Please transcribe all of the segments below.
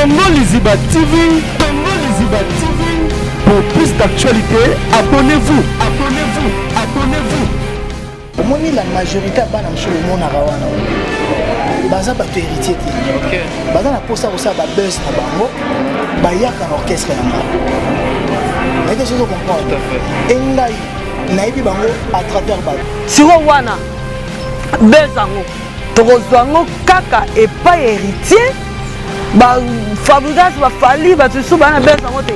Congo Liziba TV, Congo Liziba TV. Pour plus d'actualités, abonnez-vous, abonnez-vous, abonnez-vous. Omoni, la majorité ya bana mosusu omonaka wana baza bato Héritier te. Baza na mposa kosala babuzz na bango, bayaka na orchestre na ngai. Nayebi soki comprendre e ngai nayebi bango à travers bato. Siko wana buzz yango, tokozwa yango kaka epai Héritier. Bafabrigas, bafali, bato lisusu baa na buzz yango te.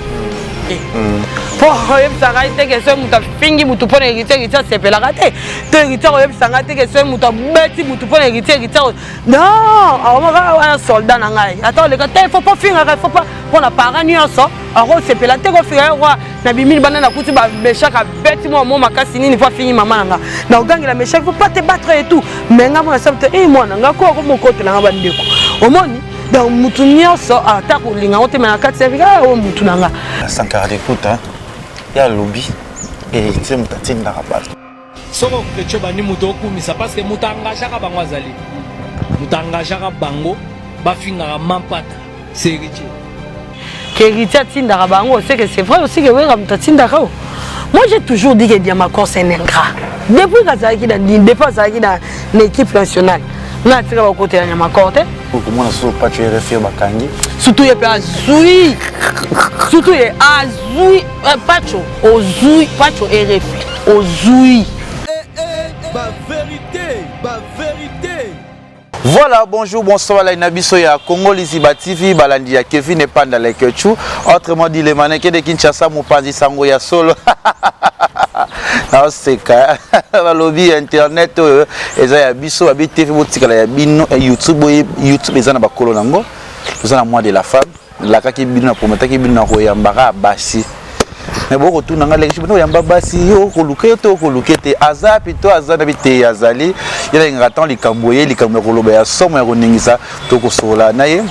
Mpo oyebisa ngai te ke soki moto afingi motu mpo na Héritier, Héritier asepelaka te, to Héritier koyebisa ngai te ke soki moto abeti motu mpo na Héritier, Héritier non akomaka wana soldat na ngai. Ata oleka te, faut po fingaka, faut pa mpo na parent nyonso akosepela te kofinga ye roi. Na bimili banda nakuti bameshak abeti mwa mo makasi nini mpo afingi mama na nga, na ogangela Meshak, faut pas te battre et tout. Mais nga mona sabu te e mwana nga ko akomokotela nga bandeko. Omoni, donc mutu nyonso ata kolinga ngo te, me na kati ya oyo mutu na nga. Sankara de Kuta ya alobi Héritier moto atindaka bato. Soki okeci, obandi moto okumisa, parce que moto engageaka bango, azali moto engageaka bango bafingaka mampata, c'est Héritier. Qu'Héritier atindaka bango, c'est que c'est vrai aussi que Wera moto atindaka o. Moi, j'ai toujours dit que Diamakor, c'est un ingrat depuis kazalaki na depuis azalaki na équipe nationale. Nga atika bakotela Nyamakor te. Okomona soso Pacho RFI bakangi. Surtout ye mpe azwi, surtout ye azwi Pacho ozwi, Pacho RFI ozwi. Ba vérité, ba vérité. Voilà, bonjour, bonsoir, la biso ya Congo Liziba TV, balandi ya Kevin Epanda Lekechu, autrement dit les mannequins de Kinshasa, mopanzi sango ya solo. Naoseka, balobi internet oyo eza ya biso, babi TV botikala ya bino, YouTube oyo, YouTube eza na bakolo nango. Toza na mois de la femme, lakaki bino, na prometaki bino na koyambaka basi. Me bokotuna nga leki bino oyamba basi, yo okoluka yo te, okoluka te, aza pito, aza na biteyi, azali ye nalingaka ntango likambo ye likambo ya koloba ya somo ya koningisa, tokosolola na ye.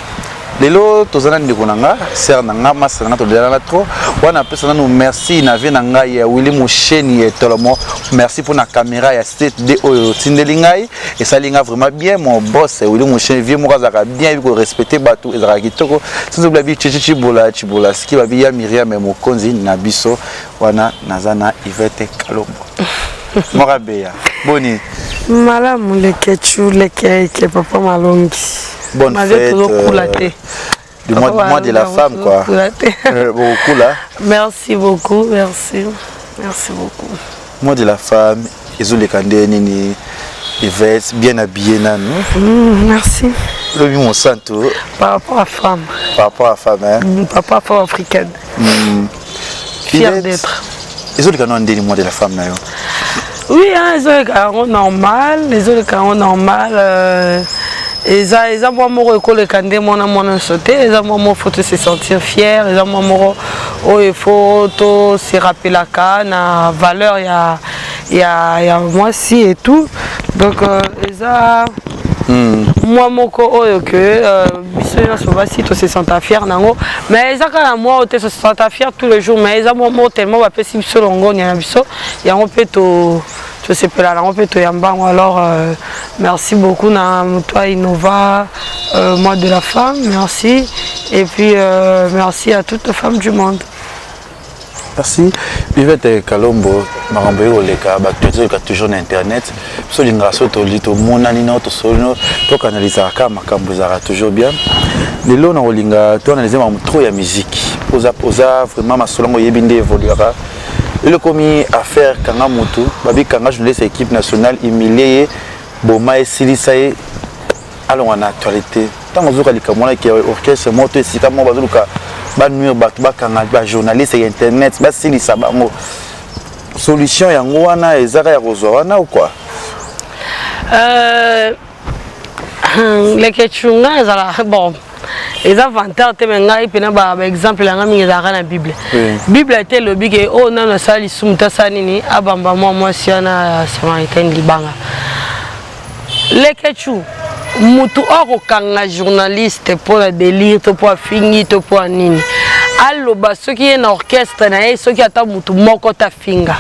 Lelo toza na ndeko na nga, sœur na nga, masa na nga, tolelana trop wana. Apesa nanu merci na vie na ngai ya Willi Mosheni Etolomo. Merci mpona caméra ya 7D oyo otindeli ngai, esali nga vraiment bien. Mon boss Willi Mosheni, vie moko azalaka bien, yebi korespecte bato, ezalaka kitoko. Sinzobila bi Chichi Chibola Chibola siki babi ya Miriam mokonzi na biso wana. Naza na Ivete Kalombo moko abeya boni. Malamu, Lekechu, leke eke papa Malongi. Bonne fête. Tozokula te. Du mois de la femme, quoi. Beaucoup là. Merci beaucoup, merci, merci beaucoup. Mois de la femme ezoleka nde nini, Yvette? Bien habillé nanu. Merci. Lobi mosantu. Par rapport à femme. Par rapport à femme, hein? Par rapport à femme africaine. Fière d'être. Ezoleka nano ndeni, mois de la femme na yo? Oui, hein, ezoleka yango normal, ezoleka yango normal. Eza mwa moko ekoleka nde mwana mwana nyonso te. Eza mwa moko faut se sentir fier, eza mwa moko oyo faut to se rappelaka na valeur ya mwasi et tout. Donc eza mwa moko oyo ke biso nyonso basi to se senta fier nango. Mais eza kaka mwa oyo te, se senta fier tous les jours, mais eza mwa moko tellement bapesi biso longonia na biso yango mpe to tosepela nango mpe toyamba yango. Alors merci beaucoup na moto Innova mois de la femme, merci. Et puis merci à toutes les femmes du monde. Merci, Ivete Kalombo. Makambo ekoleka, bato ezoleka toujours na internet. Biso olingaka so toli tomonani nao, tosoli no, tokanalisaka kaka makambo, ezalaka toujours bien. Lelo na kolinga toanalyse makambo trop ya musique. Oza vraiment masolo yango oyebi nde évoluaka. Lelo ekomi affaire kanga motu, babi kanga journaliste ya équipe nationale, humilie ye, boma, esilisa ye, alongwa na actualité. Ntango ozoka likambo wana ke orchestre moko to esika moko bazoluka banuire bato, bakanga bajournaliste ya internet, basilisa bango, solution yango wana ezaka ya kozwa wana ou quoi? Lekechu, ngai ezala bon, eza vantard te, me ngai mpena baexemple yanga mingi ezalaka na Bible. Bible te elobi ke oyo nano asala lisumu te, asala nini, abamba mwa mwasi wana ya Samaritaine libanga. Lekechu, mutu oyo akokanga journaliste mpo na délire to mpo afingi to mpo anini, aloba soki ye na orchestre na ye, soki ata mutu moko te afinga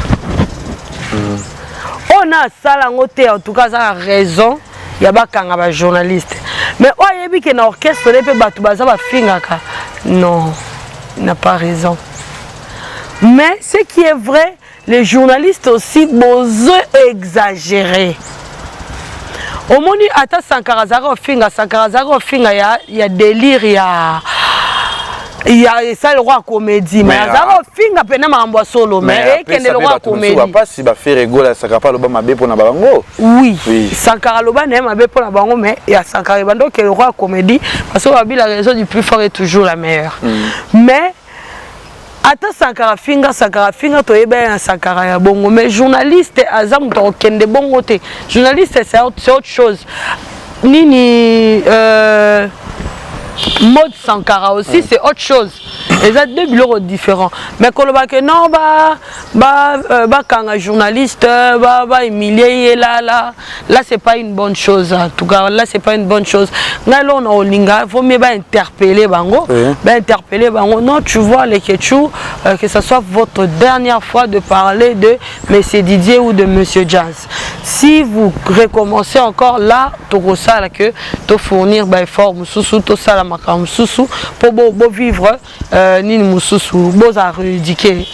oyo na asala yango te, en tout cas aza na raison ya bakanga bajournaliste. Mais oyo ayebi ke na orchestre ne mpe bato baza bafingaka, non, il n'a pas raison. Mais ce qui est vrai, les journalistes aussi bozo exagérer. Omoni, ata Sankara azalaka kofinga, Sankara azalaka kofinga ya délire, ya esali lokola comédie, mais azalaka kofinga mpena makambo ya solo, mais ekende lokola comédie. Bapasi baFerre Gola, Sankara aloba mabe mpona bango. Oui, Sankara aloba na ye mabe mpona bango, mais ya Sankara ebanda okende lokola comédie, parce que babi la raison du plus fort est toujours la meilleure. Mais ata Sankara finga, Sankara finga, toyeba ye na Sankara ya bongo. Mais journaliste aza moto akokende bongo te. Journaliste, c'est autre chose. Nini, mode Sankara aussi, c'est autre chose. Eza deux biloko différents. Mais koloba ke non, bakanga journaliste, bahumilie ye, là là là, c'est pas une bonne chose. En tout cas, là, c'est pas une bonne chose. Ngai eloko na olinga, vaut mieux bainterpeller bango. Bainterpeller bango: non, tu vois, les Ketchou, que ce soit votre dernière fois de parler de monsieur Didier ou de monsieur Jazz. Si vous recommencez encore là, tokosala que tofournir baeffort mosusu, tosala makambo mosusu mpo bovivre nini mosusu, bozala rééduqué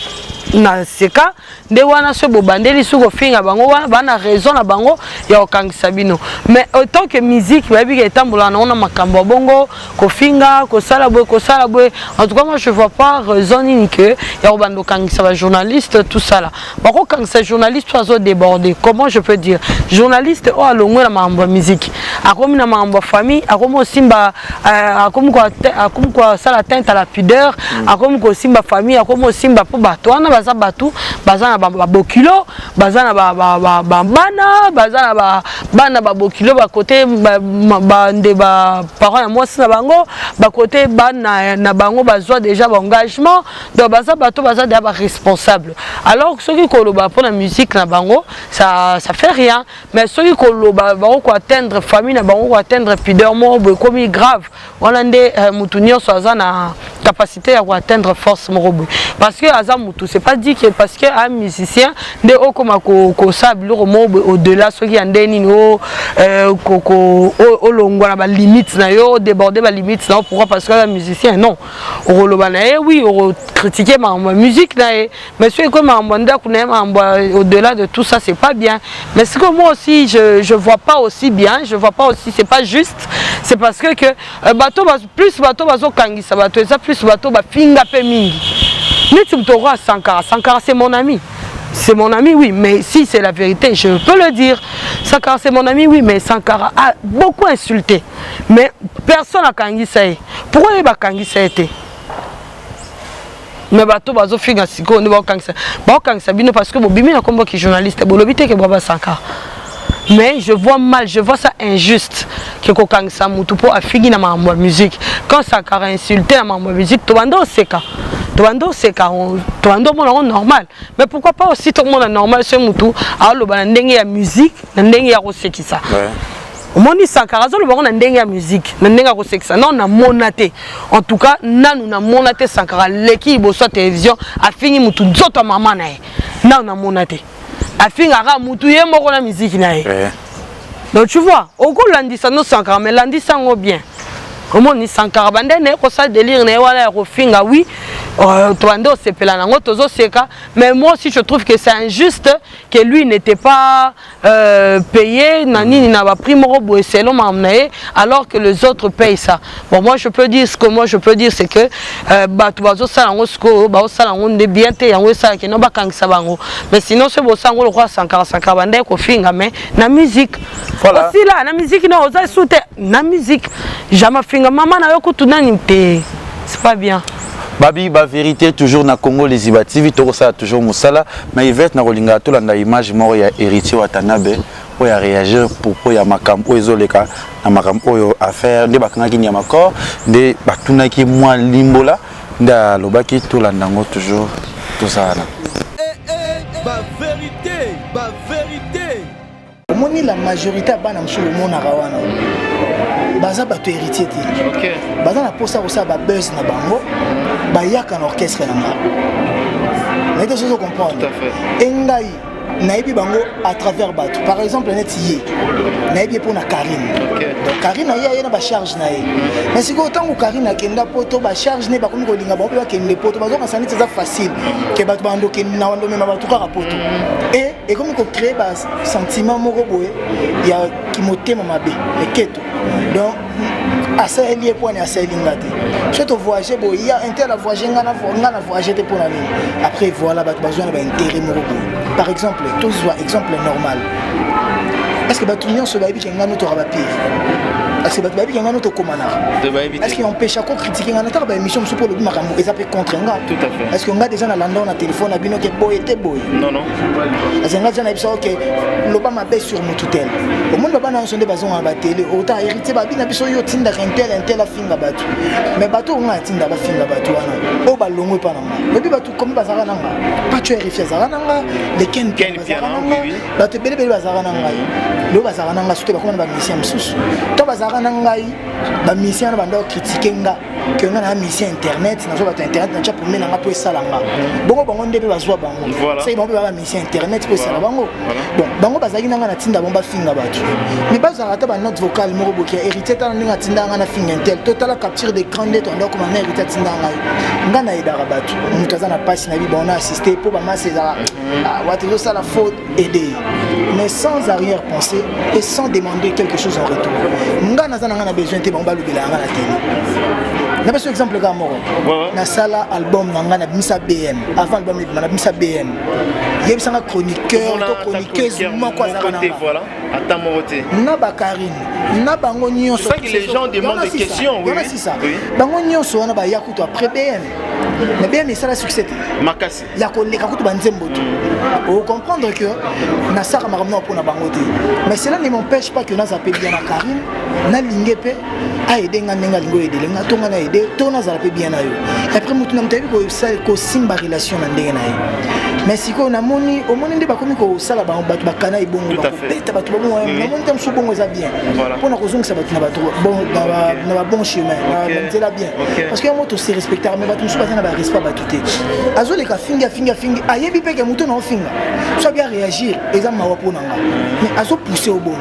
na seka nde wana. So bobandeli soki kofinga bango wana, baa na raison na bango ya kokangisa bino. Mais autant que musique, bayebi ke etambolaka nango na makambo ya bongo, kofinga, kosala boye, kosala boye. En tout cas, moi, je vois pas raison nini ke ya kobanda kokangisa bajournaliste, tout ça là. Bakokangisa journaliste oyo azodéborde. Comment je peux dire, journaliste oyo alongwe na makambo ya musique, akomi na makambo ya famille, akomi osimba, akomi kosala atteinte à la pudeur, akomi kosimba famille, akomi osimba mpo bato wana baza bato baza na babokilo, baza na bana, baza na bana babokilo, bakote bande baparent ya mwasi na bango, bakote bana na bango bazwa déjà baengagement. Donc baza bato baza déjà baresponsable. Alors soki koloba mpona musique na bango, ça fait rien. Mais soki koloba bango koatteindre famille na bango, koatteindre pudeur moko boye, ekomi grave. Wana nde mutu nyonso aza na capacité ya koatteindre force moko boye, parce que aza mutu. C'est pas dit que parce que un musicien nde okoma kosala biloko moko boye au-delà. Soki ya nde nini, olongwa na balimite na yo, odéborde balimite na yo, pourquoi? Parce que aza musicien? Non, okoloba na ye, oui, okocritique makambo ya musique na ye, mais soki ekomi makambo ya ndako na ye, makambo au-delà de tout ça, c'est pas bien. Mais ce que moi aussi je vois pas aussi bien, je vois pas aussi, c'est pas juste. C'est parce que bato plus bato bazokangisa bato, eza plus bato bafinga mpe mingi. Neti moto oko Sankara, Sankara, c'est mon ami, c'est mon ami, oui, mais si c'est la vérité, je peux le dire. Sankara, c'est mon ami, oui, mais Sankara a beaucoup insulté. Mais personne akangisa ye. Pourquoi ye bakangisa ye te? Mais bato bazofinga sikoyo nde bakokangisa, bakokangisa bino parce que bobimi na komboki journaliste, bolobi te ke bwa baSankara. Mais je vois mal, je vois ça injuste ke kokangisa mutu mpo afingi na makambo ya musique. Quand Sankara insulte na makambo ya musique, tobanda oseka, tobanda oseka, tobanda omona yango normal. Mais pourquoi pas aussi tomona normal so mutu aoloba na ndenge ya musique, na ndenge ya kosekisa? Omoni, Sankara azoloba ngo na ndenge ya musique, na ndenge ya kosekisa. Non, namona te. En tout cas, nanu namona te Sankara aleki liboso ya télévision, afingi mutu nzoto ya mama na ye. Nanu namona te. Afingaka mutu ye moko na musique na ye. Donc tu vois, okolandisa no Sankara, mais landisa yango bien. Omoni, Sankara bande na ye kosala délire na ye wana ya kofinga, oui, tobande osepela nango, tozoseka. Mais moi aussi, je trouve que c'est injuste que lui n'était pas payé na nini, na baprix moko boye selon makambo na ye, alors que les autres payent ça. Bon, moi je peux dire, ce que moi je peux dire, c'est que bato bazosala yango sikoyo, bazosala yango nde bien te. Yango esalaki no bakangisa bango. Mais sinon, soki bosala yango lokola Sankara, Sankara bande kofinga, mais na musique. Voilà. Osila na musique, no oza esu te na musique, jamais finga mama na yo kutu nani te, c'est pas bien. Babi bavérité toujours na Congo Liziba TV, tokosala toujours mosala. Mais Ivete, na kolingaka tolanda image moko ya Héritier Watanabe oyo aréagir propos ya makambo oyo ezoleka na makambo oyo affaire nde bakangaki Nyamakor, nde batunaki mwa limbola nde alobaki. Tolanda yango, toujours tozala na Bavérité, bavérité. Omoni, la majorité ya bana mosusu omonaka wana baza bato héritier te. Baza na mposa kosala babuzz na bango, bayaka na orchestre na nga. Naye te sozo comprendre. Tout à fait. E ngai Nayebi bango à travers bato. Par exemple, neti ye, nayebi ye mpo na Karine. Donc Karine aye, aye na bacharge na ye. Mais sikoyo, ntango Karine akenda Poto, bacharge ne bakomi kolinga bango mpe bakende Poto. Bazokasa neti eza facile ke bato bando kende na bando mema bato kaka Poto. E ekomi kocréer basentiment moko boye ya kimotema mabe, eketo. Donc asaleli ye pwani, asaleli nga te. So tovoyage boye, ya un tel avoyage, nga na voyage te, mpo na nini? Après voilà, bato bazwa na baintérêt moko boye. Par exemple, tozwa exemple normal: est ce que bato nyonso bayebi ke nga no toka bapire? Est ce que bato bayebi ke nga no tokomanaka? Est ce que empêche kocritiquer nga nataka baémission mosusu mpo olobi makambo eza mpe contre nga? Est ce que nga déjà nalanda na téléphone na bino ke boye te, boye? Non, non. Parce que nga déjà nayebisa oke loba mabe sur motu tel. Omoni, babana nyonso nde bazonga na batele ota Héritier babi na biso, yo otindaka un tel, un tel afinga bato. Mais bato oyo nga atinda bafinga bato wana, oyo balongo epa na nga, oyebi bato komi bazalaka na nga? Pacho RFI azalaka na nga, leken bazalaka na nga, bato ebelebele bazalaka na ngai. Lelo bazalaka na nga soki bakoma na bamusicien mosusu to bazalaka na ngai, bamusicien wana banda kocritiquer nga ke nga na musicien internet, nazwa bato internet, natya pombe na nga mpo esala nga bongo. Bango nde mpe bazwa bango, seki bango mpe baa bamusicien internet mpo esala bango. Bon, bango bazalaki na nga, natinda bango bafinga bato, mais bazalaka ata banote vocale moko boki ya Héritier: tala ndenge atinda nga na finga un tel, totala capture d'écran nde toanda okoma na Héritier atinda ngai. Nga nayedaka bato, moto aza na mpasi na bi bango na assiste mpo bamasi ezala wata ezosala faute, aider, mais sans arrière pensée et sans demander quelque chose en retour. Nga naza na nga na besoin te bango balobela nga na télé. Napesa exemple kaka moko: nasala album na ngai, nabimisa BM. Avant album ebima, nabimisa BM. Yebisanga chroniqueur to chroniqueuse moko azalaka na nga. Ata moko te. Na bakarine na bango nyonso. Bango nyonso wana baya kutu après BM, mais BM esala succès te. Makasi. Ya koleka kutu banzembo te. Ocomprendre que nasaka makambo na mpona bango te, mais cela ne m'empêche pas que naza mpe bien na Karine. Nalinge mpe aide nga ndenge alingi oyedele nga, to nga na aide, to nazala mpe bien na yo. Après, motu na moto ayebi kosimba relation na ndenge na ye. Mais sikoyo namoni, omoni nde bakomi kosala bango bato bakana ebongo, bakobeta bato babongo. Namoni te mosusu bongo eza bien mpona kozongisa bato na bato na babon chemin, na nzela bien, parce que yango tose respectaka. Mais bato mosusu baza na barespect bato te. Azoleka, afingi, afingi, afingi, ayebi mpe ke moto na ofinga so abi aréagir, eza mawa mpo na nga, mais azopousse obongo.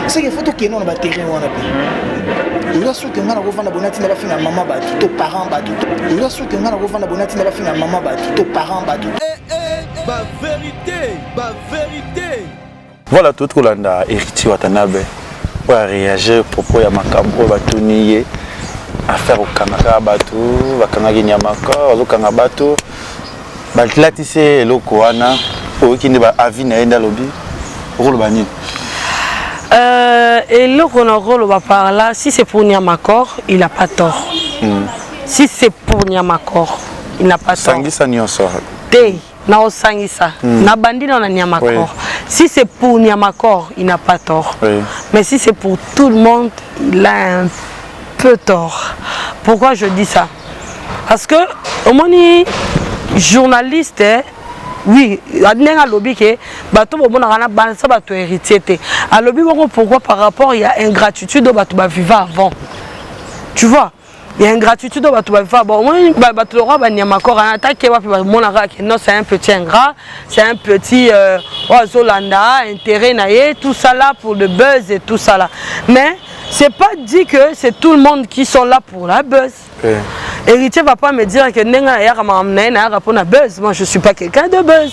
C'est que faut tokende na baterrain wana mpe. Oza soki nga nakovanda bona ntina bafinga mama bato to parent bato. Oza soki nga nakovanda bona ntina bafinga mama bato to parent bato. Bavérité, bavérité. Voilà, tout kolanda Héritier Watanabe oyo aréagir propos ya makambo oyo batuni ye, affaire okangaka bato, bakangaki nyamaka, bazokanga bato, balatisi eloko wana. Oyoki nde baavis na ye nde alobi, okoloba nini? Eloko na okoloba par là, si c'est pour Niamakor, il a pas tort. Si c'est pour Niamakor, il n'a pas tort. Sangisa nyonso. Te, naosangisa nabandi na Niamakor. Si c'est pour Niamakor, il n'a pas tort, mais si c'est pour tout le monde, il a un peu tort. Pourquoi je dis ça? Parce que omoni journaliste, eh, oui, ndenge alobi ke bato bomonaka na banasa bato Héritier te, alobi bongo pourquoi? Par rapport ya ingratitude oyo bato baviva avant, tu vois, ya ingratitude oyo bato baviva. Bon, omoni bato lokwa baniamakor atake wapi, bamonaka ke non, c'est un petit ingrat, c'est un petit oyo azolanda intérêt na ye, tout ça là pour le buzz et tout ça là. Mais c'est pas dit que c'est tout le monde qui sont là pour la buzz. Héritier va pas me dire que ndenge nayaka makambo na ye, nayaka mpona buzz. Moi, je suis pas quelqu'un de buzz.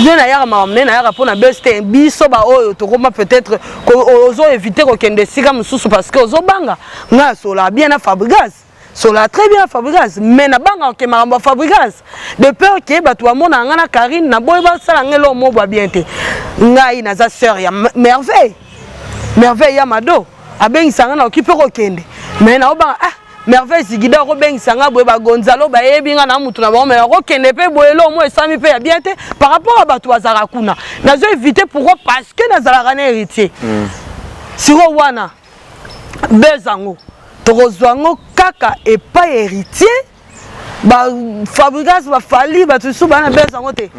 Nde nayaka makambo na ye, nayaka mpona buzz te. Biso baoyo tokoma peut-être ozo éviter kokende esika mosusu parce que ozobanga. Ngai asolaka bien na Fabrigas, solaka très bien na Fabrigas, mais nabanga oke makambo ya Fabrigas de peur ke bato bamona nga na Karine naboyi, basala ngai eloko moko bwa bien te. Ngai naza sœur ya Merveille. Merveille ya Mado abengisa nga, nakoki mpe kokende, mais naobanga, ah, Merveille Zigida akobengisa nga boye, bagonzalo bayebi nga na mutu na bango, mais nakokende mpe boye, eloko mo esami mpe ya bien te par rapport à bato bazalaka kuna. Nazo éviter. Pourquoi? Parce que nazalaka na Héritier. Sikoyo wana buzz yango tokozwa yango kaka epai Héritier, bafabrigas, bafali, bato lisusu baa na buzz yango te,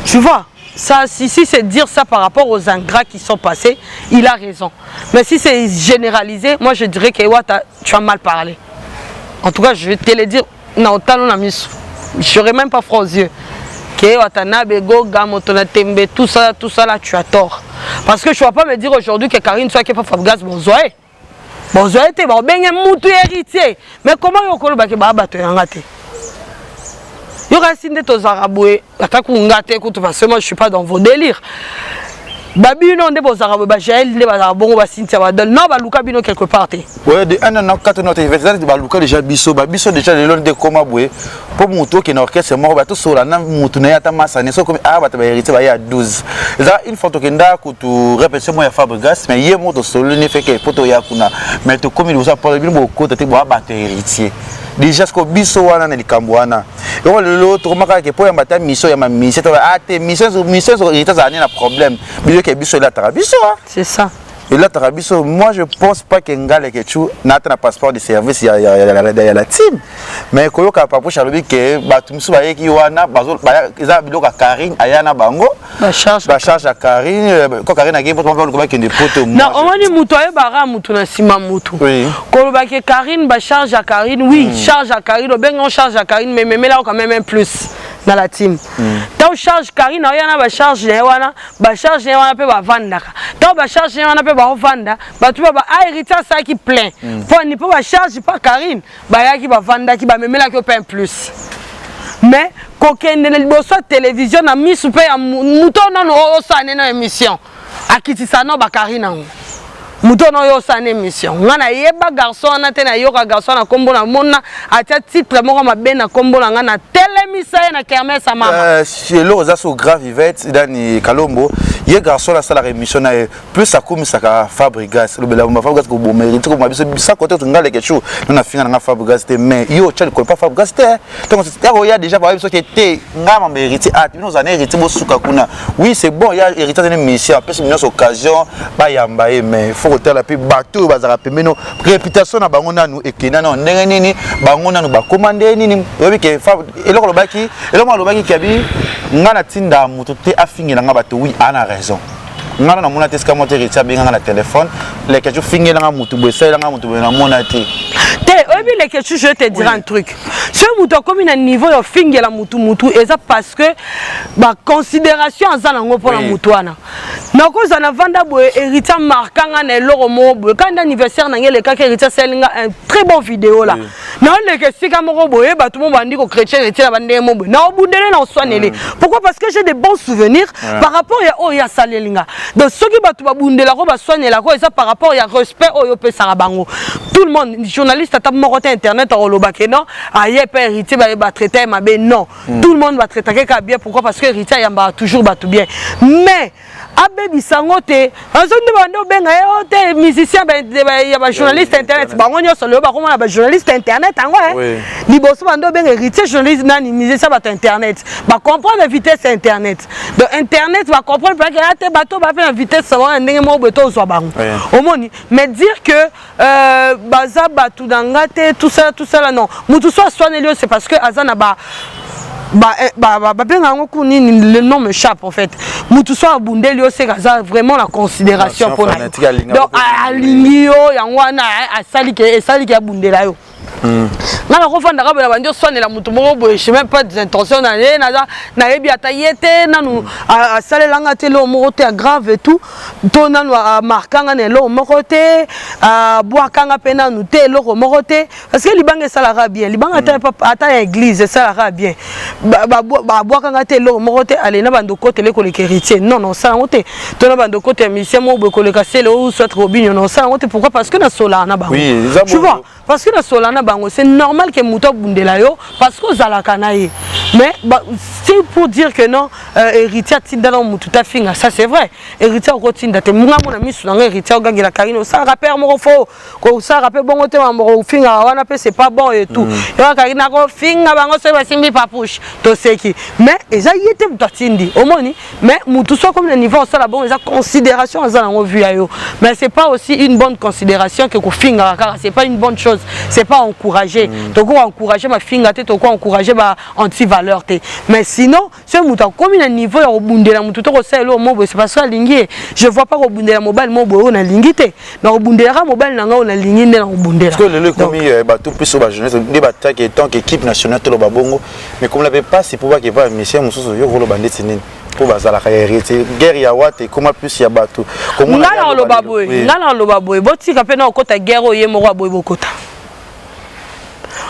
tu vois. Ça, si c'est dire ça par rapport aux ingrats qui sont passés, il a raison. Mais si c'est généralisé, moi je dirais que Wata, tu as mal parlé. En tout cas, je vais te le dire, non, talon na miso. Je n'aurais même pas froid aux yeux. Ke Watanabe, Goga, moto na tembe, tout ça là, tu as tort. Parce que je ne vas pas me dire aujourd'hui que Karine soit pas Fabregas bozwa ye. Bozwa ye te, babenge mutu héritier. Mais comment yo kolobaki ba bato yanga te? Yo kasi nde tozalaka boye, ata kunga te kutu, parce que moi je suis pas dans vos délires. Babino nde bozalaka boye, bajael nde bazalaka bongo, basintia badol non, baluka bino quelque part te. Ouais, de un an quatre note eza baluka déjà biso, babiso déjà. Lelo nde koma boye mpo motu okende orchestre moko, bato sola na motu na ye, ata masani so komi aya, bato bahéritier baye ya 12. Eza une fois tokenda kutu répétition moko ya Fabregas, mais ye moko tosololi ne feke mpo toya kuna, mais tokomi liboso ya bino, bokota te, boya bato héritier déjà. Siko biso wana na likambo wana yango lelo tokomaka kaka mpo yamba ata mission ya mamission to a te, mission mission héritier azala nde na problème biyoke biso elataka biso. C'est ça. Elataka biso. Moi je pense pas que nga Lekechu naata na passeport de service ya la team, mais koyoka Papouche alobi ke bato mosusu bayeki wana, eza biloko ya Karine, aya na bango. Bacharge ya Karine, ko Karine akei poto, bakende poto. Non, omoni, moto ayebaka motu na nsima motu. Kolobaki Karine, bacharge ya Karine, oui, charge ya Karine, obenga charge ya Karine, mais memelako quand même un plus na la team. Ntango charge Karine aoya na bacharge na ye wana, bacharge na ye wana mpe bavandaka, ntango bacharge na ye wana mpe baovanda, bato mpe bahéritier asalaki plein mpo ni mpo bacharge mpa Karine bayaki, bavandaki, bamemelaki yo mpe un plus. Mais kokende na liboso ya télévision na misu mpe ya moto nano osala nde na émission, akitisa no bakarine yango, moto wana oyo osala na émission. Nga nayeba garçon wana te, nayoka garçon na nkombo na mona atia titre moko mabe na nkombo na nga, natelemisa ye na kermesse ya mama. Eloko eza so grave, Ivete Dani Kalombo, ye garçon asalaka émission na ye, plus akomisaka Fabrigas, lobela bomba Fabrigas, koboma héritier, koboma biso sa kote. Nga Lekechu no na finga nanga Fabrigas te, mais yo otya likolo pa Fabrigas te. Ntango ya koya déjà bayebi soki te nga mamba héritier ate bino ozala na héritier, bosuka kuna. Oui, c'est bon, ya héritier azali mission, apesi nyonso occasion bayamba ye, mais faut kotala mpe bato oyo bazalaka pembeni, réputation na bango nanu ekenda nano ndenge nini, bango nanu bakóma ndenge nini. Oyebi ke eloko alobaki, eloko alobaki kabi nga natinda moto te afingela nga bato. Oui, ana raison. Nga na namona te esika moko te héritier abenganga na telefone: "Lekechu, fingelanga motu boye, esalelanga motu boye." Namona te. Te, oyebi Lekechu, je te dire un truc: soki moto akomi na niveau ya ofingela mutu, mutu eza parce que baconsidération aza nango mpona mutu wana. Nakozala na vanda boye, héritier markanga na eloko moko boye. Kandi anniversaire na ngai elekaki, héritier asalinga un très bon vidéo là. Naoleka esika moko boye, bato mo bandi kochrétien héritier na bandenge mo boye, naobundele na oswanele. Pourquoi? Parce que j'ai des bons souvenirs par rapport ya oyo asaleli nga. Donc soki bato babundelako, baswanelako, eza par rapport ya respect oyo opesaka bango. Tout le monde, journaliste ata moko te internet akolobake non, aye mpe héritier batraite ye mabe. Non, tout le monde batraitake kaka bien. Pourquoi? Parce que héritier ayambaka toujours bato bien, mais abebisa yango te. Azo nde bande obenga ye o te musicien ya bajournaliste internet, bango nyonso lelo bakomona bajournaliste internet yango. Liboso bande obenga héritier journaliste nani, musicien, bato internet bacomprendre vitesse internet. Donc internet bacomprendre mpaka ya te, bato bape na vitesse wana ndenge moko boye tozwa bango. Omoni, mais dire que baza bato na nga te, tout ça, tout ça là, non. Motu so aswaneli yo, c'est parce que aza na ba babenga yango ku nini, le nom m'échappe en fait. Mutu so abundeli yo, seka aza vraiment na considération mpona yo, donc alingi yo, yango wana asaliki esaliki abundela yo. Nga nakofandaka boye na bandi oswanela motu moko boye, je même pas des intentions na ye, naza nayebi ata ye te, nanu asalelanga te eloko moko te ya grave et tout, to nanu amarkanga na eloko moko te, abwakanga mpe nanu te eloko moko te. Parce que libanga esalaka bien, libanga ata ya église esalaka bien. Babwakanga te eloko moko te, ale na bando kotele koleka héritier, non, non, osala yango te, to na bando kote ya musicien moko boye koleka Sele ou soit Robinio, non, osala yango te. Pourquoi? Parce que nasolaka na bango, tu vois, parce que nasolaka na bango, c'est normal que moto abundela yo parce que ozalaka na ye. Mais bah, c'est pour dire que non, héritier atinda na motu tafinga, ça c'est vrai. Héritier okotinda te. Nga mona misu na nga, héritier ogangela Karine, osalaka pere moko fo kosalaka mpe bongo te, mambo kofingaka wana mpe c'est pas bon et tout. Yoka Karine akofinga bango soki basimbi Papouche, toseki, mais eza ye te moto atindi. Omoni, mais motu so akomi na niveau osala bongo, eza considération aza nango vu ya yo. Mais c'est pas aussi une bonne considération que kofingaka kaka, c'est pas une bonne chose, c'est pas encourager. Toko encourager mafinga te, toko encourager ba anti valeur. valeur te. Mais sinon soki moto akomi na niveau ya kobundela motu to kosala eloko moko boye, c'est parce que alingi ye. Je vois pas kobundela mobali moko boye oyo nalingi te. Nakobundelaka mobali na ngai oyo nalingi nde nakobundela. Parce que lelo ekomi bato plus oyo bajeunesse nde bataki tant que équipe nationale toloba bongo, mais komona mpe mpasi mpo bakepa ya mission mosusu. Yo koloba ndeti nini mpo bazalaka ya héritier, guerre ya wate ekoma plus ya bato. Nga na oloba boye, nga na oloba boye, botika mpe na okota guerre oyo ye moko aboyi bokota.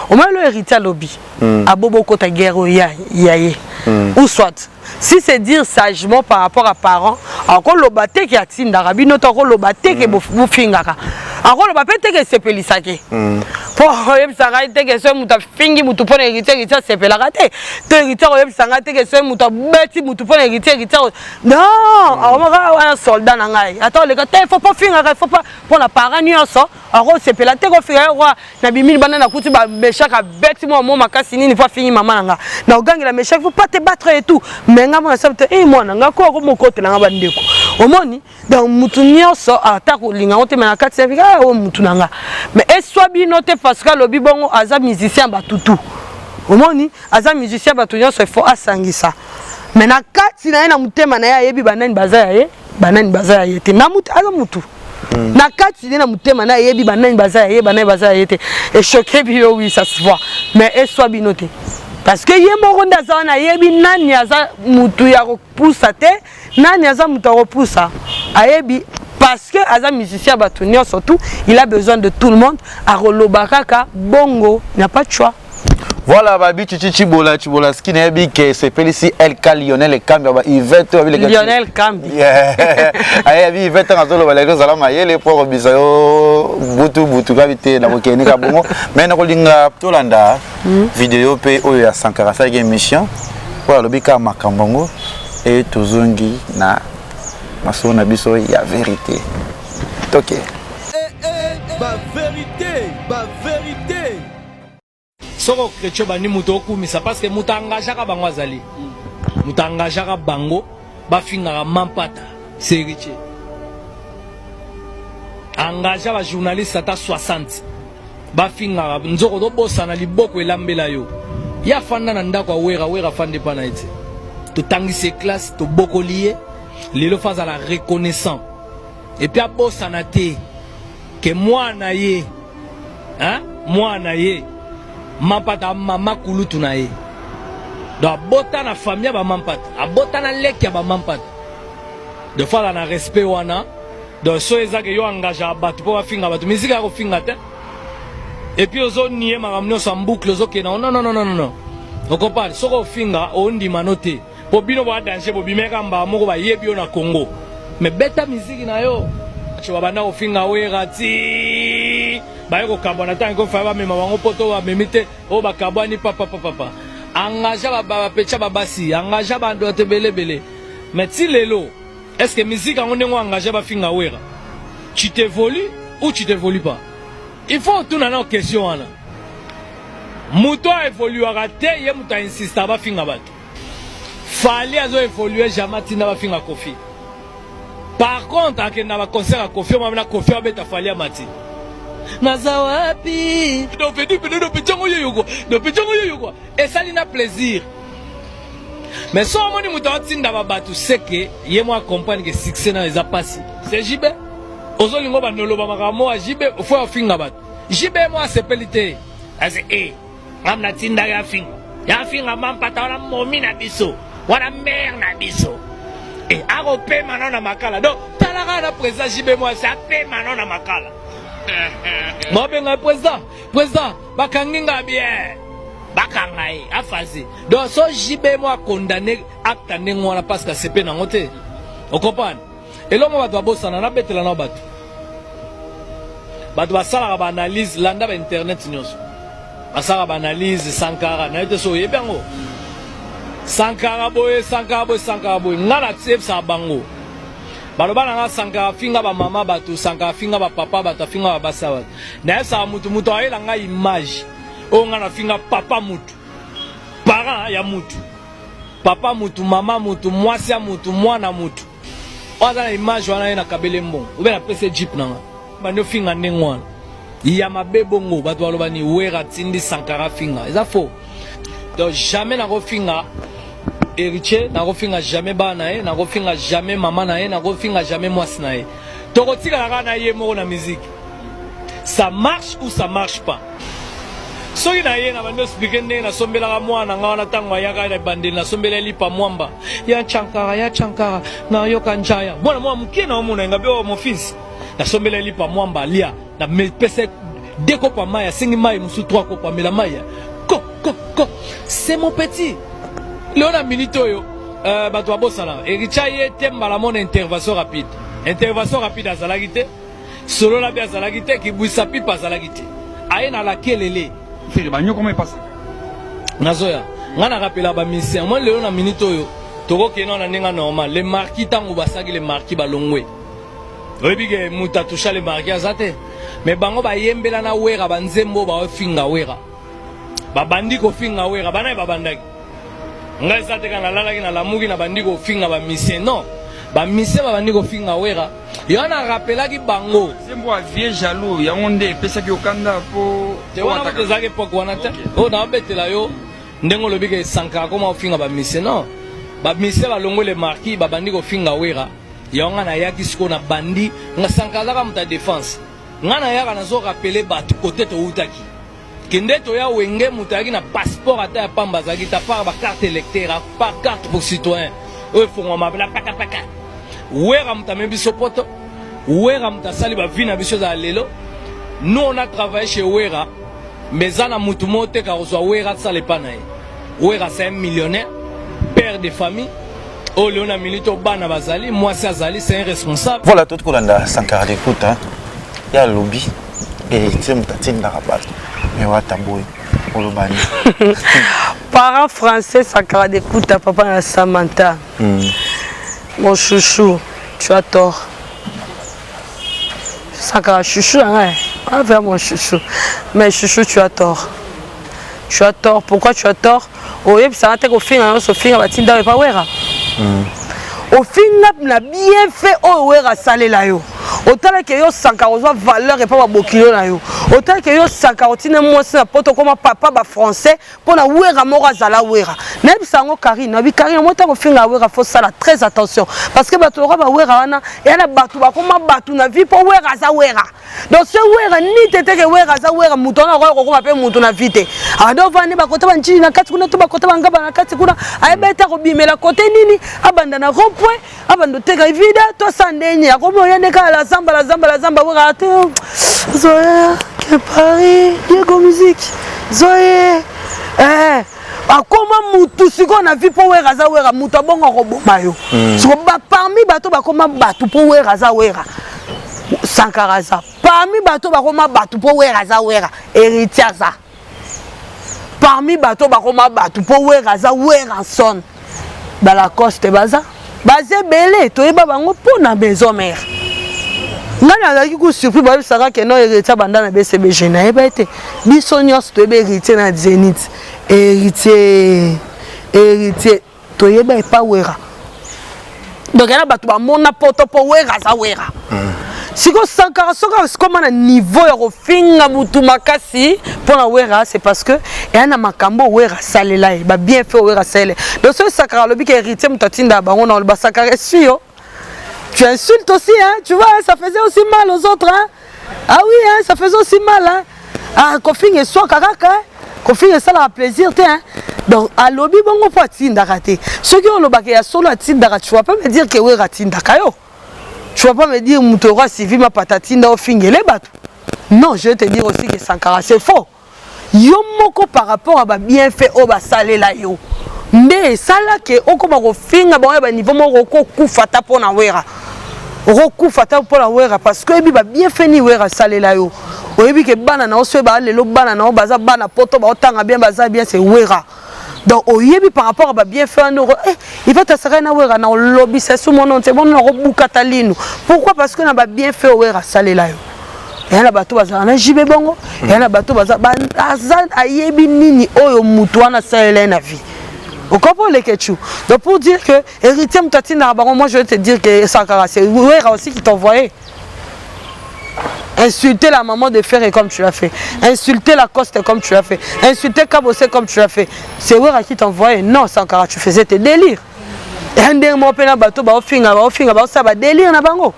Omoni lo héritier alobi abo bokota guerre oyo ya ye ou soit si c'est dire sagement par rapport à parents, akoloba te ke atindaka bino to akoloba te ke bofingaka, akoloba mpe te ke esepelisaki mpo oyebisaka ngai te ke soki moto afingi motu mpo na héritier, héritier asepelaka te, to héritier akoyebisa ngai te ke soki moto abeti motu mpo na héritier, héritier non akomaka wana soldat na ngai. Ata oleka te, faut pas fingaka, faut pas mpo na parent nyonso akosepela te kofinga ye roi. Na bimini banda nakuti bameshak abeti mwa mo makasi nini mpo afingi mama na nga, na ogangela Meshak, faut pas te battre et tout. Mais nga mwana sabi te e mwana nga ko akomokotela nga bandeko. Omoni, donc mutu nyonso ata kolinga ngo te, me na kati ya bika oyo mutu na nga, mais eswa bino te parce que alobi bongo, aza musicien batutu. Omoni, aza musicien bato nyonso, il faut asangisa, mais na kati na ye, na motema na ye, ayebi banani baza ya ye, banani baza ya ye te. Na mutu aza mutu na kati nde na motema na ayebi banani baza ya ye, banani baza ya ye te. Echoquer bino, oui, ça se voit, mais eswa bino te parce que ye moko nde aza wana, ayebi nani aza mutu ya kopusa te, nani aza mutu ya kopusa. Ayebi parce que aza musicien bato nyonso tout, il a besoin de tout le monde. Akoloba kaka bongo, n'a pas de choix. Voilà, babi chichi Chibola Chibola ski nayebi ke sepelisi LK Lionel Kambi ba Yvette babi. Lionel Kambi. Ayebi Yvette nga zolo balaki ozala mayele po kobisa yo butu butu kabi te na kokende ka bongo. Mais nakolinga tolanda video mpe oyo ya Sankara asalaki émission oyo alobi kaka makambo yango e tozongi na masolo na biso ya vérité toke. Ba vérité, ba vérité. Soki okretio bandi moto okumisa parce que moto engageaka bango azali moto engageaka bango bafingaka mampata, c'est héritier. Engagea bajournaliste ata 60 bafingaka nzoko, tobosana liboko elambela yo. Ye afanda na ndako awera wera, afanda epa na ye te. Totangisi ye classe, tobokoli ye, lelo fa azala reconnaissant et puis abosana te ke mwana ye, hein? Mwana ye mampata, mama kulutu na ye, donc abota na famille ya bamampata, abota na leki ya bamampata, de fois aza na respect wana. Donc so ezake yo engageaka bato mpo bafinga bato, misika ya kofinga te et puis ozonie makambo nyonso en boucle, ozokende non, non, non, non, non. Okopale soki ofinga ondima no te mpo bino boya danger, bobimeka mbaa moko bayebi yo na Congo, mais beta miziki na yo. Babanda kofinga Wera ti baye kokabwana. Ntango ekofaya bamema bango mpo to bamemi te oyo bakabwani papapapapa. Engagea bapetya babasi, engagea bato ebelebele, mais ti lelo est ce que musique yango ndenge engagea bafinga Wera, tu t'évolues ou tu t'évolues pas? Il faut otuna na question wana. Moto aévoluaka te, ye moto ainsistaka bafinga bato. Fally azo évolue, jamais atinda bafinga Kofi. Par contre akenda baconcert ya Kofi, omamina Kofi abeta Fally amati naza wapi dopedipedopetiongo yoyoko dopetiongo yoyoko esali na plaisir. Mais so omoni moto atinda babato seke ye mo acomprendre ke succès nayo eza pasi. C'est JB ozolinga bando oloba makambo ya JB, fo afinga bato. JB mo asepeli te asi e ngam natindaki afinga, yafinga mampata wana, momi na biso wana, mare na biso e akopema nao na makala. Donc tala kaka na président JB mwasi apema nao na makala, mobenga président, président bakangi nga bien, bakanga ye afase. Donc so JB mo acondamné acte ndenge wana parce que asepe nango te. Ocomprendre elongo bato babosana nabetela nao bato, bato basalaka baanalyse, landa bainternet nyonso basalaka baanalyse. Sankara naye te, so oyebi yango, Sankara boye, Sankara boye, Sankara boye. Nga nayebisaka bango, baloba na nga Sankara afinga bamama bato, Sankara afinga bapapa bato, afinga babasi ya bato. Nayebisaka mutu, mutu ayela nga image oyo nga nafinga papa mutu, parent ya mutu, papa mutu, mama mutu, mwasi ya mutu, mwana mutu oyo aza na image wana, ye nakabele mbongo obe napesa jeep na nga, bandi ofinga ndenge wana ya mabe bongo. Bato baloba ni Wera atindi Sankara finga, eza faux. Donc jamais nakofinga Héritier, nakofinga jamais bana na ye, nakofinga jamais mama na ye, nakofinga jamais mwasi na ye. Tokotikala kaka na ye moko na musique. Ça marche ou ça marche pas. Soki na ye na bandi expliquer ndenge nasombelaka mwana na ngai wana ntango ayaka na ebandeli, nasombela ye lipa mwamba ya chankara ya chankara nayoka njaya mwana mwa moke na omona ye ngabi oh mon fils, nasombela ye lipa mwamba alia, na pesa deux kopo ya mai, asengi mai mosusu trois kopo, amela mai ya ko ko ko. C'est mon petit leo na minute oyo. Bato babosana Héritier ye te mbala mona intervention rapide, intervention rapide azalaki te, solola mpe azalaki te, kibwisa pipa azalaki te, aye na lakelele. Fere banyoko mo epasa. Nazoya ngai na rapela bamusicien moi lelo na minute oyo tokokende na ndenge normal. Le marquis, ntango basaki le marquis balongwe, oyebi ke moto atusha le marquis aza te, mais bango bayembela na Wera banzembo, baofinga Wera, babandi kofinga Wera bana ye babandaki. Ngai eza te kaka nalalaki nalamuki nabandi kofinga bamusicien, non, bamusicien babandi kofinga Wera, yo wana rappelaki bango. Nzembo ya vieux jaloux yango nde epesaki yo kanda po te wana moto ezalaki époque wana te oyo naobetela yo ndenge olobi ke Sankara koma ofinga bamusicien, non, bamusicien balongwe le marquis, babandi kofinga Wera. Yango nga nayaki sikoyo na bandi nga Sankara azaka moto ya défense, nga nayaka nazorappeler bato kote toutaki kende toya Wenge, moto ayaki na passeport ata ya pamba azalaki ta part bacarte électeur, à part carte pour citoyen oyo efongwama na pakapaka. Wera moto amemi biso poto, Wera moto asali bavie na biso ezala lelo. Nous, on a travaillé chez Wera, mais eza na motu moko te ka kozwa Wera asala epa na ye. Wera, c'est un millionnaire, père de famille oyo lelo na minute oyo bana bazali, mwasi azali, c'est un responsable. Voilà, toti kolanda Sankara Dekuta ya alobi Héritier moto atindaka bato, mais wata boye oloba nini? Parent français Sankara Dekuta, papa na Samantha, mon chouchou, tu as tort. Sankara, chouchou, hein, ah, vers mon chouchou, mais chouchou, tu as tort, tu as tort. Pourquoi tu as tort? Oyebisaka te kofinga nyonso ofinga batinda oyo epa Wera, ofinga na bienfait oyo Wera asalela yo. Otalaki yo Sankara ozwa valeur epa babokilo na yo, otalaki yo Sankara otina mwasi na poto, okoma papa bafrançais mpo na Wera moko azala Wera. Nayebisa yango Karine, nabi Karine mo ntango ofinga Wera, faut sala très attention, parce que bato lokwa bawera wana eya na bato bakoma bato na vie mpo Wera aza Wera. Donc so Wera ni te teke Wera aza Wera, moto wana akoya kokoma mpe moto na vie te. Ado vandi bakota banjili na kati kuna to bakota bangaba na kati kuna, ayeba ete akobimela kote nini, abanda na rond point, abanda oteka vida to asala ndeni akomi oya nde kaka la zamba, la zamba, la zamba. Wera te zoya ke Paris Diego musique zoye eh, akoma mutu sikoyo na vie mpo Wera aza Wera. Mutu abongo akoboma yo siko ba parmi bato bakoma bato mpo Wera aza Wera, Sankara aza parmi bato bakoma bato mpo Wera aza Wera, Héritier aza parmi bato bakoma bato mpo Wera aza Werrason, balacoste baza baza ebele, toyeba bango mpo na maison mère. Ngai nazalaki ku surpris bayebisaka ke non, Héritier banda na BCBG, nayeba ete biso nyonso toyebi Héritier na Zénith. Héritier, Héritier toyeba epa Wera. Donc yana bato bamona poto mpo Wera aza Wera. Sikoyo Sankara soki akoma na niveau ya kofinga mutu makasi mpo na Wera, c'est parce que eya na makambo Wera asalela ye, babienfait Wera asalela. Donc soki Sankara alobi ke Héritier moto atindaka bango na oloba, Sankara esui yo, tu insultes aussi, hein, tu vois, ça faisait aussi mal aux autres, hein. Ah oui, hein, ça faisait aussi mal, hein. Ah, kofinga eswaka kaka, hein. Kofinga esalaka plaisir te, hein. Donc alobi bongo mpo atindaka te. Soki olobaka ya solo atindaka, tu vas pas me dire ke Wera atindaka yo. Tu vas pas me dire moto roi civil mapata atinda ofingele bato. Non, je vais te dire aussi que Sankara, c'est faux. Yo moko par rapport à babienfait oyo basalela yo nde esalaki okoma kofinga bango ya baniveau moko, okokufa ata mpo na Wera, okokufa ata mpo na Wera, parce que oyebi babienfait nini Wera asalela yo. Oyebi ke bana na yo soki baa lelo, bana na yo baza bana poto, baotanga bien, baza bien, c'est Wera. Donc oyebi par rapport à babienfait wana eh, il va tasaka na Wera na olobisa su mono nte mono nakobukata lino. Pourquoi? Parce que na babienfait oyo Wera asalela yo, eya na bato bazala na jibe bongo, eya na bato baza aza ayebi nini oyo mutu wana asalela ye na vie okopo olekechu. Donc pour dire que Héritier moto atindaka bango, moi je vais te dire que Sankara, c'est Wera aussi qui t'envoyait. Insulter la maman de Ferre comme tu l'as fait. Insulter Lacoste comme tu l'as fait. Insulter Kabose comme tu l'as fait. C'est Wera qui t'envoyait. Non, Sankara, tu faisais tes délires. Ndenge moko mpe na bato baofinga baofinga baosala badélire na bango.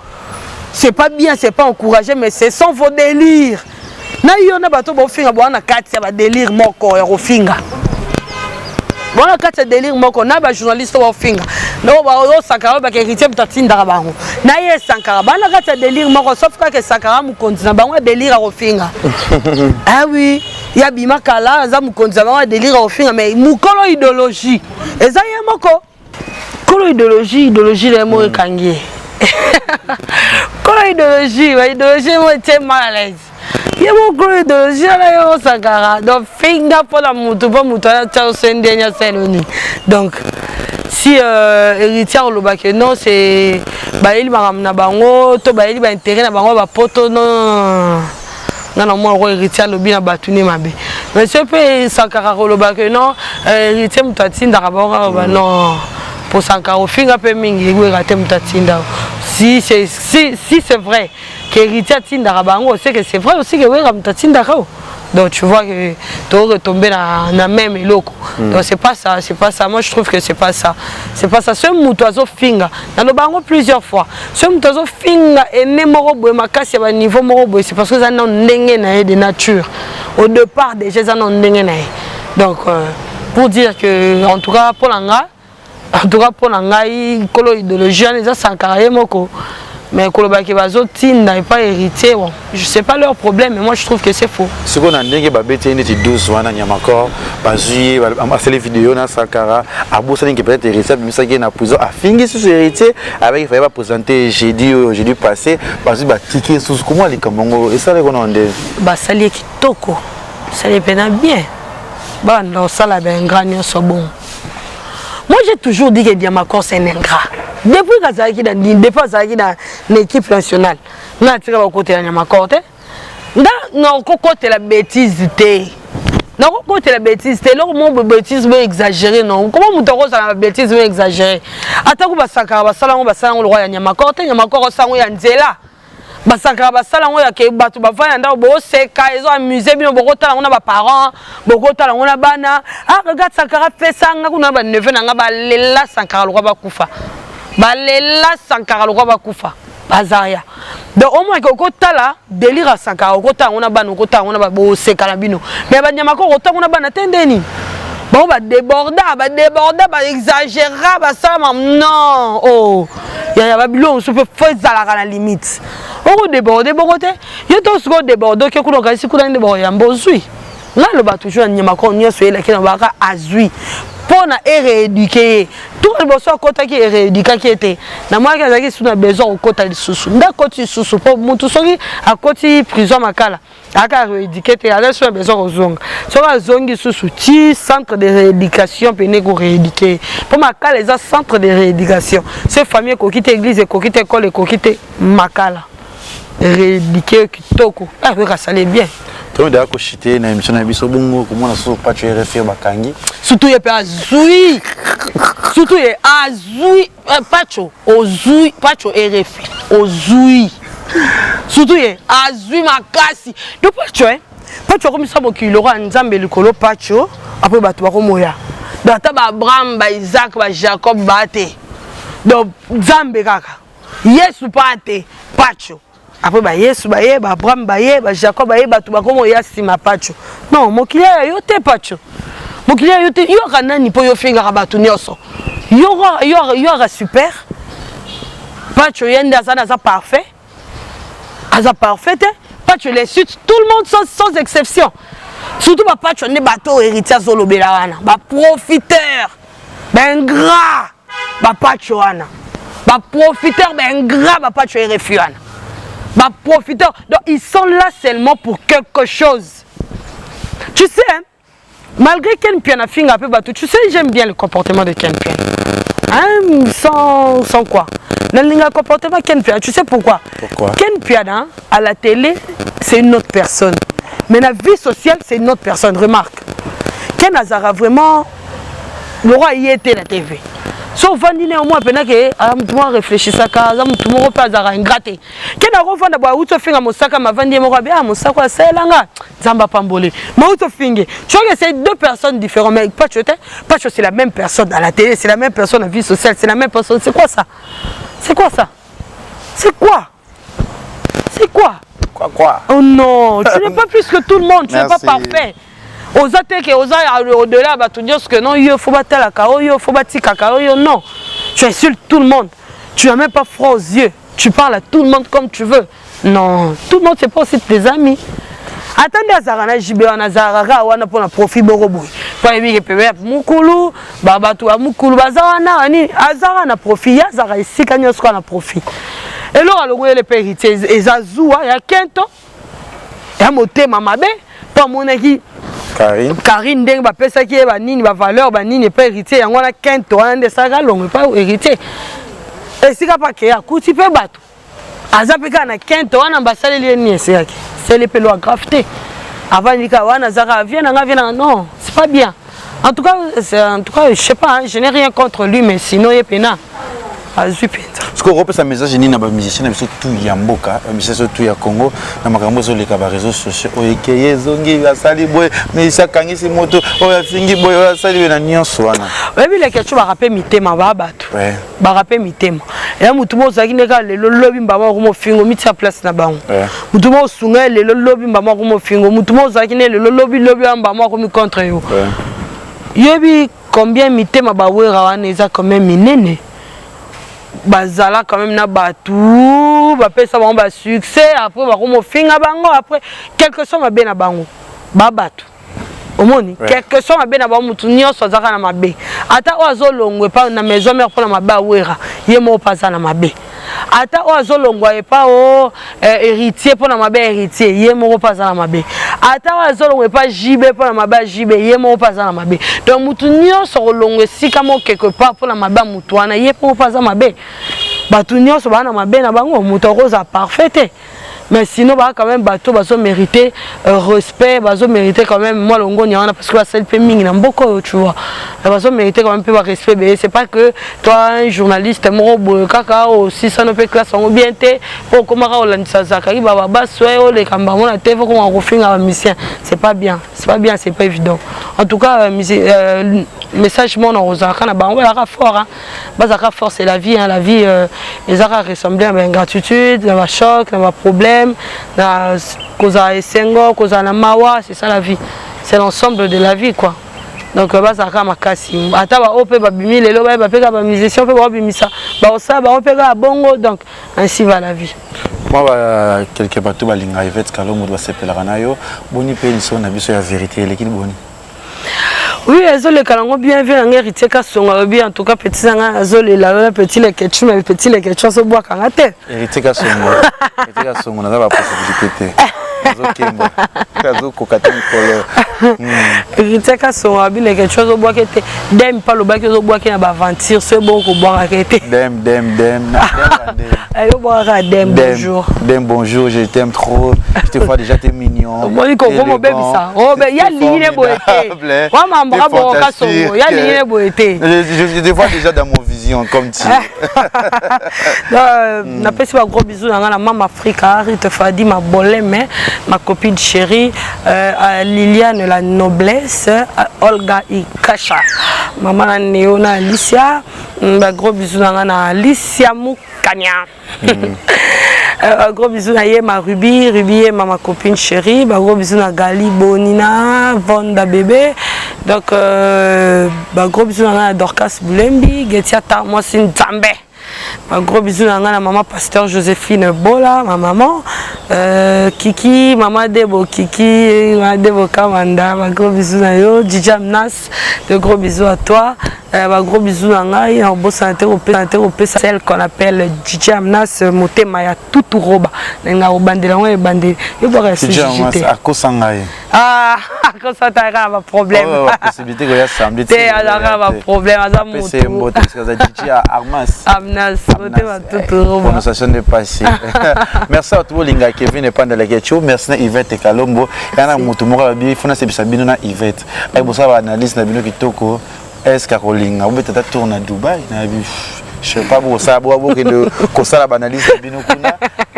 C'est pas bien, c'est pas encouragé, mais ce sont vos délires. Na yo na bato baofinga boa na kati ya badélire moko ya kofinga. Bona kati ya délire moko na bajournaliste oyo baofinga osakara oyo baka héritier moto atindaka bango na ye Sankara bana kati ya délire moko, sauf kaka Sankara mokonzi na bango ya délire ya kofinga. Ah oui, ya bima kala aza mokonzi na bango ya délire ya kofinga, mais mokolo idéologie eza ye moko. Kolo idéologie, idéologie na ye moko ekangi ye. Kolo idéologie, baidéologie mo etie mal à l'aise ye moko. Idéologie wana ye Osakara. Donc finga mpona motu mpo motu atia oso ndenge asaloni. Donc si héritier olobaki non, c'est bayeli makambo na bango to bayeli baintérêt na bango bapoto, non, nga na mwana oko héritier alobi na bato ne mabe. Mais soki mpe Sankara kolobaki non, héritier moto atindaka bango kaka, non, po Sankara ofinga mpe mingi ekweka te moto atinda. Si c'est si, si c'est vrai que héritier atindaka bango, c'est que c'est vrai aussi que weka moto atindaka o. Donc tu vois que tu retomber na même eloko. Donc c'est pas ça, c'est pas ça. Moi, je trouve que c'est pas ça, c'est pas ça. Ce moto azofinga, naloba yango plusieurs fois, ce moto azofinga ene moko boye makasi ya baniveau moko boye, c'est parce que eza nano ndenge na ye de nature. Au départ déjà eza nano ndenge na ye. Donc pour dire que en tout cas mpo na nga, en tout cas mpo na ngai, nkolo idéologie wana eza Sankara ye moko. Mais kolobaki bazotinda epai héritier, bon, je sais pas leur problème, mais moi, je trouve que c'est faux. Sikoyo na ndenge babeti ye neti 12 wana, Nyamakor bazwi ye, asali video na Sankara, abosani ke peut-être héritier abimisaki ye na prison, afingi susu héritier avec faye baprésente jeudi oyo, jeudi passé, bazwi batiki ye susu. Komwa likambo yango esalaki kona nde? Basali ye kitoko, basali ye mpena bien. Banda kosala baingrat nyonso bongo. Moi, j'ai toujours dit que Diamakor, c'est un ingrat depuis kazalaki na nini, depuis azalaki na équipe nationale. Nga atika bakotela Nyamakor te. Nga nakokotela bétise te, nakokotela bétise te. Eloko moko bétise bo exagéré, non. Comment moto akozala na babétise bo exagéré? Atako basakaka, basala yango, basala yango lokwa ya Nyamakor te. Nyamakor osala yango ya nzela. Basakaka, basala yango yake bato bavanda ndako, boseka, ezo amuse bino, bokotala yango na baparent, bokotala yango na bana. Ah, regarde, Sankara pesanga kuna. Baneveu na nga balela Sankara lokwa bakufa, balela Sankara lokwa bakufa bazaria. Donc au moins okotala délire ya Sankara, okotala yango na bana, okotala yango na boseka na bino. Mais banyamaka okotala yango na bana te. Ndeni bango badéborda, badéborda, baexagéra, basalama, non. Oh yaya, babiloko mosusu mpe fo ezalaka na limite. Okodéborde bongo te. Yo to sikoyo odéborde, oke kuna, okanisi kuna nde bakoyamba ozwi. Nga aloba toujours na nyamaka nyonso eyelaki na baka azwi mpo na erééduquer ye. Tour liboso akɔtaki, eréédukaki ye te. Namonaki azalaki su na besoin kokɔta lisusu, nde akɔti lisusu, mpo motu soki akɔti prison Makala, aka rééduquer te, aza su na besoin kozonga. Soki azongi lisusu ti centre de rééducation pene korééduquer, mpo Makala eza centre de rééducation. So famille ekoki te, église ekoki te, école ekoki te, Makala rééduquer kitoko, akoki asali bien. Tomi deya koshite na émission na biso bongo komona soso Pacho RFI bakangi. Surtout ye mpe azwi, surtout ye azwi. Pacho ozwi, Pacho RFI ozwi, surtout ye azwi makasi. Do Pacho, Pacho akomisa mokili lokola Nzambe likolo. Pacho apres bato bakomoya. Donc ata baAbraham, baIsaac, baJacob baa te. Donc Nzambe kaka, Yesu pa te. Pacho apres baYesu baye, baAbraham baye, baJacob baye, bato bakomoya nsima Pacho. Non, mokili ya yo te, Pacho, mokili ya yo te. Yoka nani mpo yo fingaka bato nyonso? Yo aka super Pacho, ye nde aza, aza parfait, aza parfait te. Pacho, il insulte tout le monde sans exception. Surtout bapacho nde bato oyo héritier azolobela wana, baprofiteur, baingrat. Bapacho wana baprofiteur, baingrat. Bapacho RFI wana baprofiteur. Donc ils sont là seulement pour quelque chose, tu sais, hein? Malgré Ken Pian afinga mpe bato, tu sais, j'aime bien le comportement de Ken Pian, hein? Sans quoi nalinga comportement Ken Pian, tu sais pourquoi? Pourquoi? Ken Pian à la télé, c'est une autre personne, mais la vie sociale, c'est une autre personne. Remarque, Ken azara vraiment le roi ye te na TV. So ovandi ne omwa mpena ke aza motu moko areflechisaka, aza motu moko mpe azalaka ingrat te. Ke na kovanda boye awuti ofinga mosaka, mavandi ye moko abi ah mosaka asalela nga Nzambe apamboli. Mais awuti ofinge. Tu vois que c'est deux personnes différentes mais Pacho te, Pacho c'est la même personne à la télé, c'est la même personne à vie sociale, c'est la même personne. C'est quoi ça? C'est quoi ça? C'est quoi? C'est quoi? Quoi quoi? Oh non, tu n'es pas plus que tout le monde, tu n'es pas parfait. Oza te ke oza au-delà ya bato nyonso que non yo faut batalaka oyo faut batikaka oyo non. Tu insultes tout le monde. Tu n'as même pas froid aux yeux. Tu parles à tout le monde comme tu veux. Non, tout le monde c'est pas aussi tes amis. Ata nde azalaka na JB wana azalaka kaka wana mpona profit boko boye mpo ayebi ke pebe ya mukulu bato ya mukulu baza wana nini azalaka na profit ye azalaka esika nyonso kaka na profit eloko alongolele mpe héritier eza zuwa ya kento ya motema mabe mpo amonaki Karine, Karine ndenge bapesaki ye banini bavaleur banini epa héritier yango wana kento wana nde esalaka alongo epa héritier esika mpe akei akuti mpe bato aza mpe kaka na kento wana basaleli ye nini esekaki seli mpe loi grave te avandi kaka wana aza kaka vie na nga vie na nga non c'est pas bien. En tout cas, en tout cas je sais pas hein, je n'ai rien contre lui mais sinon ye pena azwi mpenza. Sikoyo okopesa message nini na bamusicien na biso tout ya mboka, bamusicien biso tout ya Congo na makambo ezoleka ba réseaux sociaux oyo ekeye ezongi asali boye musicien akangisi moto oyo afingi boye oyo asali boye na nyonso wana? Oyebi leketio baka mpe mitema ba bato baka mpe mitema ya motu moko ozalaki nde kaka lelo lobi mbama okoma ofingo mitia place na bango motu moko osunga ye lelo lobi mbama okoma ofingo motu moko ozalaki nde lelo lobi lobi wana mbama akomi contre yo. Yebi combien mitema bawera wana eza quand même minene bazala quand même na bato bapesa bango ba succès après bakoma ofinga bango après quelque soit mabe na bango ba bato omoni quelque soit mabe na bango motu nyonso azalaka na mabe ata oyo azolongwa epa na maison mère mpona mabe awera ye moko mpe aza na mabe ata oyo azolongwa epa o héritier mpona mabe ya héritier ye moko mpe aza na mabe ata oyo azolongwa epa JB mpona mabe ya JB ye moko mpe aza na mabe donc motu nyonso akolongwa esika moko quelque part mpona mabe ya motu wana ye moko mpe aza mabe bato nyonso baa na mabe na bango moto akozala parfait te mais sinon baa quand même bato bazo mériter respect bazo mériter quand même mwa longonya wana parce que basali mpe mingi na mboka oyo tu vois bazo mériter quand même mpe barespect ebele. C'est pas que toi un journaliste moko boye kaka osisano mpe classe yango bien te mpo okomaka kolandisa zakaki bababaswe oleka bango na te fo komaka kofinga bamusicien. C'est pas bien, c'est pas bien, c'est pas évident. En tout cas message moko na kozalaka na bango bazalaka fort hein. Bazalaka fort, c'est la vie hein. La vie ezalaka ressembler na baingratitude na bachoc na baproblème na kozala esengo kozala na mawa. C'est ça la vie, c'est l'ensemble de la vie quoi. Donc bazalaka makasi ata baoyo mpe babimi lelo bayeba mpe kaka bamusicien mpe baobimisa baosala bango mpe kaka bongo. Donc ainsi va la vie. Mwa ba quelque bato balingaka Yvette Kalombo basepelaka na yo boni mpe lisolo na biso ya vérité eleki boni? Oui, ezoleka nango bien vie nanga héritier Kasongo alobi en tout cas petit nanga azolela wana petit Leketchu mais petit Leketchu azobwakanga te. Héritier Kasongo, Héritier Kasongo naza bapossibilité te azokemba azokoka te mikolo. Héritier Kasongo alobi Leketchu azobwaka te dem mpe alobaki ozobwaki na baaventure so ebongo kobwakaka te. Dem dem dem. Ayobwakaka dem bonjour. Dem bonjour, je t'aime trop, je te vois déjà, t'es mignon. Omoni kokomo obebisa ya lingi ne boye te wamambaka bongo Kasongo ya lingi ne boye te. Je te vois déjà dans mon vision comme tu. Napesi ba gros bisous na nga na mama Afrika Rite Fadi ma boleme ma copine chérie Liliane la noblesse, Olga Ikasha mama na Neo na Alicia, ba gros bisous na nga na Alicia Mukanya. Gros bisous na ye ma Ruby, Ruby ye ma copine chérie, ba gros bisous na Gali Bonina, Vonda bébé. Donc ba gros bisous na nga na Dorcas Boulembi, Getiata mwasi Nzambe. Ba gros bisous na nga na maman pasteur Joséphine Bola, ma maman Kiki, maman Debo Kiki, maman Debo Kamanda, ba gros bisous na yo, Djidja Mnas, de gros bisous à toi. Ba gros bisous na ngai na kobosana te kopesa te kopesa celle qu'on appelle Djidja Amnas motema ya tutu roba na kobandela yango ebandeli yobwaka ya sujet te. Akosa ngai. Ah, akosa ta kaka ba problème. Possibilité koya samedi. Te azalaka ba problème aza motu mbote parce que aza Djidja Armas. Amnas motema tutu roba. Prononciation de passé. Merci à tout bolinga Kevin Epanda Leketchou, merci na Yvette Kalombo yana motu moko abi fona sebisa bino na Yvette ay bosala ba analyse na bino kitoko. Est ce que akolinga obeta ata tour na Dubaï? Nayebi, je sais pas, bokosala boa bokende kosala baanalyse na bino kuna.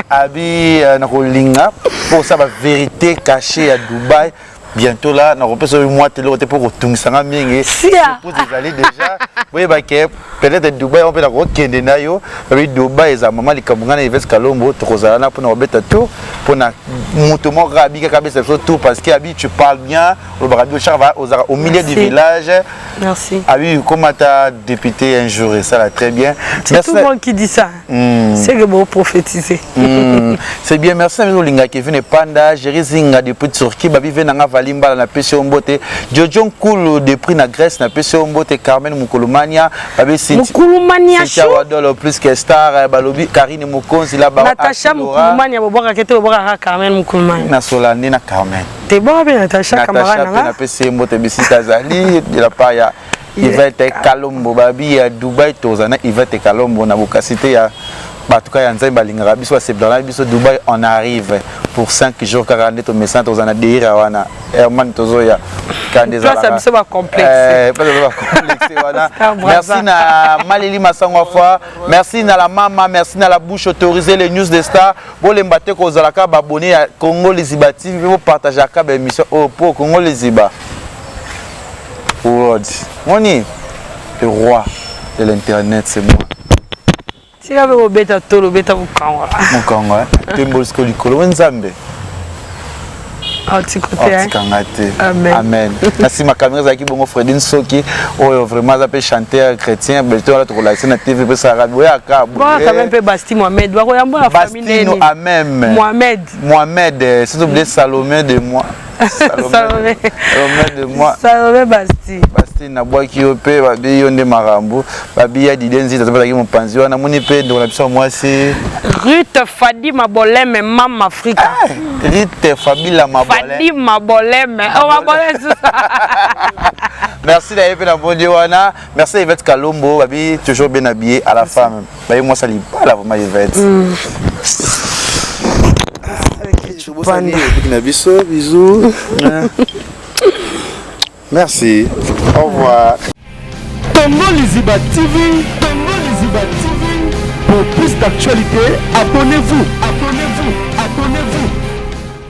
Abi nakolinga mpo kosala bavérité caché ya Dubaï. Bientôt là, nakopesa oyo mwa teloko te mpo kotungisanga mingi. Sia. Surprise ezali déjà. Boyeba ke peut-être Dubai yango mpe nakokende na yo. Babi Dubai eza mama likambo. Ngai na Yves Kalombo tokozala na mpona kobeta tour mpona moto moko kaka abi kaka abesa biso tour, parce que abi tu parles bien, olobaka bio chaque ozalaka au milieu du Merci. village. Merci. Abi komata député un jour, esala très bien. C'est tout le monde qui dit ça. C'est que bon prophétiser. C'est bien, merci na biso olingaka Kevin Epanda, Jerry Zinga depuis Turquie, babi ve nanga Vali Mbala napesi yo mbote, Jojo Nkulu depuis na Grèce napesi yo mbote, Carmen Mukulumania, babi Mukulumania Cynthia chou. Wadolo plus que star, balobi Karine Mokonzi la ba Natacha Mukulumania bobwaka te, bobwaka Carmen Mukulumania. Nasola nde na Carmen. Te bwaka mpe Natacha camarade Natacha na mpe nga. Napesi ye mbote bisika azali de la part ya Yvette Kalombo. Babi ya Dubai toza na Yvette Kalombo na bokasi te ya bato kaka ya Nzambe balingaka biso, basepelaka na biso. Dubai, on arrive pour 5 jours kaka nde tomesana, toza na deira wana Herman, tozoya kande. Place ya biso bacomplexe. Place ya biso bacomplexe wana. Star Brazza. Merci na Maleli Masango Afwa, merci na la mama, merci na la bouche autorisée, les news des stars. Bolemba te kozalaka baabonné ya Congo Liziba TV mpe bopartageaka baémission oyo mpo Congo Liziba World moni, le roi de l'internet, c'est moi. Tika mpe kobeta tolo, obeta mokango. Mokango tembolisiko likolo we Nzambe. Atiko te. Atikanga te. Amen. Amen. Na nsima kamera ezalaki bongo Fredin Soki oyo vraiment aza mpe chanteur chrétien belto wana tokolakisa na TV mpe salaka boyaka. Bwaka mpe Basti Mohamed bakoyambola famille. Bastino neni amem Mohamed. Mohamed, s'il te plaît, Salomé de moi. Salomé. Salomé de moi. Salomé Basti. Basti nabwaki yo mpe babi yo nde makambo babi ya Dide Nzita topesaki mopanzi wana moni mpe ndeko na biso ya mwasi. Ruth Fadi Maboleme, Mama Afrika. Rite Fabila Mabole. Fadi Maboleme, oh, Maboleme susa. Merci na ye mpe na bondi wana. Merci Yvette Kalombo, babi toujours bien habillé à la femme, babi mwasi ya libala vraiment Yvette. Na biso bisous, merci, au revoir. Congo Liziba TV, Congo Liziba TV. Pour plus d'actualités, abonnez-vous.